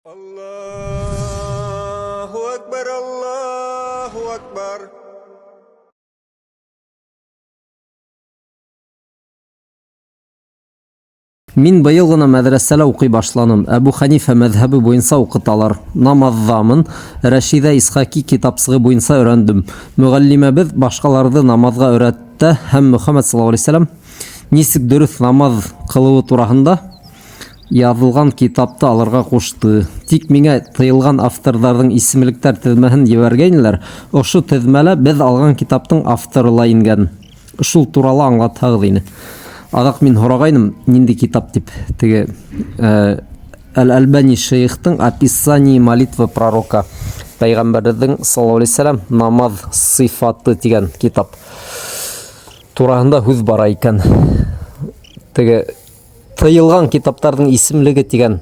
Аллаһу акбар, Аллаһу акбар. Мин быйыл ғына мәҙрәсәлә уҡый башланым. Әбү Хәнифә мәҙһәбе буйынса уҡыталар. Намаҙҙамын. Рәшиҙә Исхаки китапсығы буйынса өйрәндем. Мөғәллимәбеҙ башҡаларҙы намаҙға өйрәтә һәм Мөхәммәд саллаллаһу алейһи вәсәләм нисек дөрөҫ намаҙ ҡылыуы тураһында яҙылған китапты алырға ҡушты. Тик миңә тыйылған авторҙарҙың исемлектәр теҙмәһен ебәргәйнеләр. Ошо теҙмәлә беҙ алған китаптың авторы ла ингән. Шул турала аңлатһағыҙ ине. Аҙаҡ мин һорағайным, ниндәй китап тип. Теге Әл-Әлбәни шейхтың Описание молитвы пророка, пәйғәмбәребеҙҙең саллаллаһу алейһи вәсәләм намаҙ сифаты тигән китап тураһында һүҙ бара икән. Теге тыйылған китаптарҙың исемлеге тигән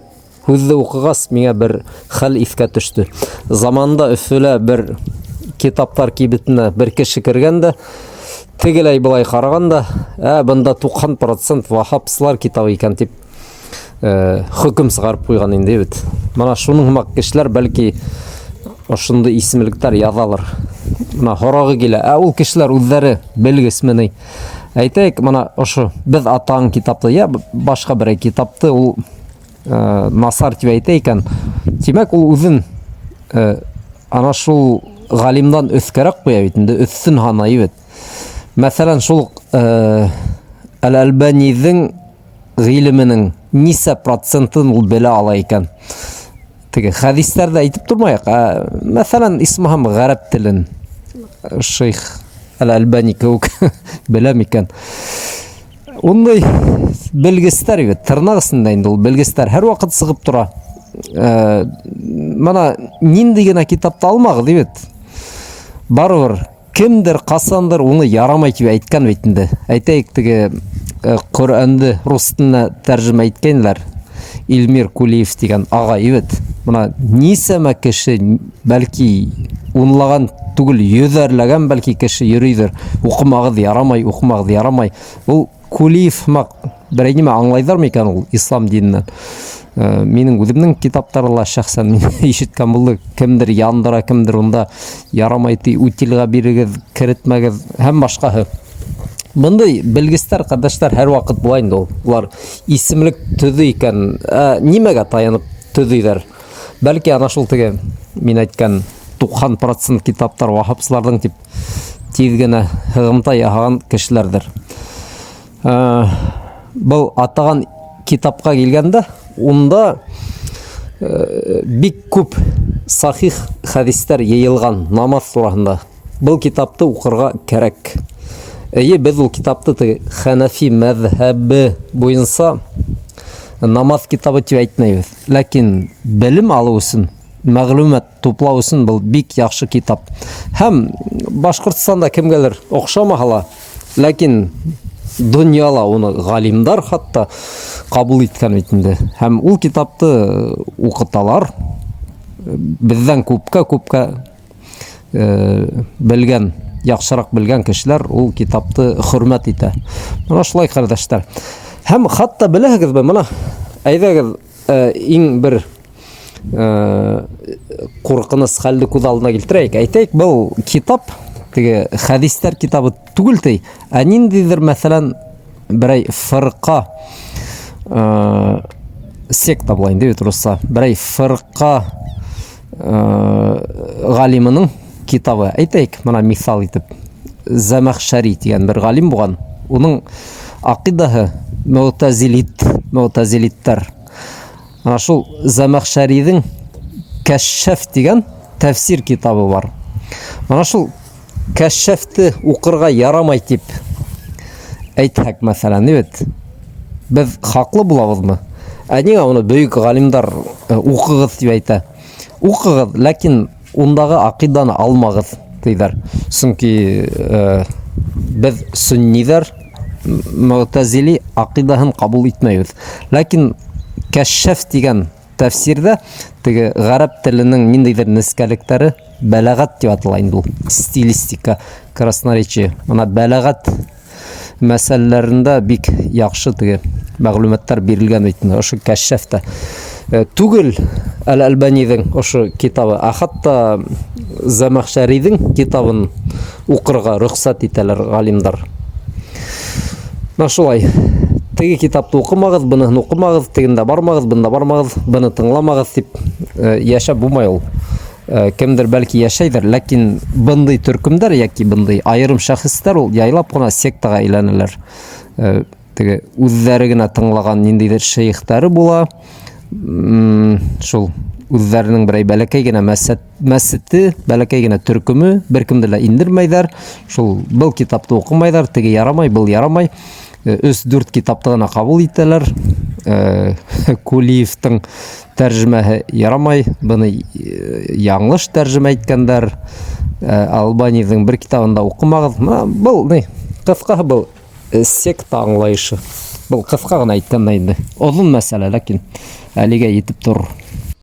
һүҙҙе уҡығас, миңә бер хәл иҫкә төштө. Заманында Өфөлә бер китаптар кибетенә бер кеше кергән дә, тегеләй былай ҡараған да, бында 90% ваһабсылар китабы икән тип, хөкөм сығарып ҡуйған инде бит. Мына шуның һымаҡ кешеләр бәлки ошондай исемлектәр яҙалыр. Мына һорағы килә. Ә ул кешеләр үҙҙәре белгесме ни? Әйтәйек, мына ошо беҙ атаң китапты, я башҡа берәй китапты ул насар тип әйтә икән, тимәк, ул үҙен ана шул ғалимдан өҫкәрәк ҡуя бит инде, өҫтөн һанай бит. Мәҫәлән, шул Әл-Әлбәниҙең ғилеменең нисә процентын ул белә ала икән? Теге хәдистәрҙе әйтеп тормайыҡ, ә, мәҫәлән, исмаһам ғәрәп телен шейх Әл-Әлбәни кеүек белә микән? Ундай белгестәр бит, тырнаҡ эсендә инде ул белгестәр һәр ваҡыт сығып тора. Мына ниндәй генә китапты алмағыҙ бит, барыбер кемдер ҡасандыр уны ярамай тип әйткән бит инде. Әйтәйек, теге Ҡөрьәнде рус теленә тәржемә иткәйнеләр. Илмир Кулиев тигән ағай бит. Мына нисәмә кеше, бәлки унлаған түгел, йөҙәрләгән бәлки кеше йөрөйҙөр. Уҡымағыҙ ярамай, уҡымағыҙ ярамай. Ул Кулиев һымаҡ берәй нимә аңлайҙар микән ул ислам диненән? Минең үҙемдең китаптары ла шәхсән мин ишеткән булды. Кемдер яндыра, кемдер унда ярамай ти, утилға бирегеҙ, керетмәгеҙ һәм башҡаһы. Бындай белгестәр, ҡәрҙәштәр һәр ваҡыт була инде ул. Улар исемлек төҙөй икән, ә нимәгә таянып төҙөйҙәр? Бәлки ана шул теге мин әйткән 90% китаптар ваһабсыларҙың тип тиҙ генә һығымта яһаған кешеләрҙер. Был атаған китапҡа килгәндә, унда бик күп сахих хәдистәр йыйылған намаҙ тураһында. Был китапты уҡырға кәрәк. Эйе, беҙ ул китапты теге Хәнәфи мәҙһәбе буйынса намаҙ китабы тип әйтмәйбеҙ. Ләкин белем алыу өсөн, мәғлүмәт туплау өсөн был бик яҡшы китап. Һәм Башҡортостанда кемгәлер оҡшамаһа ла, ләкин донъяла уны ғалимдар хатта ҡабул иткән бит инде. Һәм ул китапты уҡыталар. Беҙҙән күпкә-күпкә белгән, яҡшыраҡ белгән кешеләр ул китапты хөрмәт итә. Мына шулай, ҡәрҙәштәр. Һәм хатта беләһегеҙме, мына әйҙәгеҙ, иң бер ҡурҡыныс хәлде күҙ алдына килтерәйек. Әйтәйек, был китап теге хәдистәр китабы түгел ти, ә ниндәйҙер, мәҫәлән, берәй фырҡа, секта була инде бит русса, берәй фырҡа ғалимының китабы. Әйтәйек, мына миҫал итеп, Зәмәхшәри тигән бер ғалим булған. Уның аҡидаһы мөғтәзилит, мөғтәзилиттәр. Ана шул Зәмәхшәриҙең Кәшшәф тигән тәфсир китабы бар. Ана шул Кәшшәфте уҡырға ярамай тип әйтһәк, мәҫәлән, бит, беҙ хаҡлы булабыҙмы? Ә ниңә уны бөйөк ғалимдар уҡығыҙ тип әйтә? Уҡығыҙ, ләкин ундағы аҡиданы алмағыҙ, тиҙәр. Сөнки беҙ сөнниҙәр мөғтәзили аҡидаһын ҡабул итмәйбеҙ. Ләкин Кәшшәф тигән тәфсирҙә теге ғәрәп теленең ниндәйҙер нескәлектәре, бәләғәт тип атала инде ул, стилистика, красноречие. Мына бәләғәт мәсьәләләрендә бик яҡшы теге мәғлүмәттәр бирелгән бит инде ошо Кәшшәфтә. Э, түгел Әл-Әлбаниҙең ошо китабы, ә хатта Зәмәхшәриҙең китабын уҡырға рөхсәт итәләр ғалимдар. Менә шулай. Теге китапты уҡымағыҙ, быныһын уҡымағыҙ, тегендә бармағыҙ, бында бармағыҙ, быны тыңламағыҙ тип э, йәшәп булмай ул. Э, кемдер бәлки йәшәйҙер, ләкин бындай төркөмдәр йәки бындай айырым шәхестәр ул яйлап ҡына сектаға әйләнәләр. Э, теге үҙҙәре генә тыңлаған ниндәйҙер шәйехтәре була. Шул үҙҙәренең берәй бәләкәй генә мәсете, бәләкәй генә төркөмө, бер кемде лә индермәйҙәр. Шул был китапты уҡымайҙар, теге ярамай, был ярамай. Э, өс-дүрт китапты ғына ҡабул итәләр. Э, Кулиевтың тәржемәһе ярамай, быны э, яңылыш тәржемә иткәндәр. Албаниҙың бер китабын да уҡымағыҙ. Был ни, ҡыҫҡаһы был секта аңлайышы. Был ҡыҫҡа ғына әйткәндә инде. Оҙон мәсьәлә, ләкин әлегә етеп торор.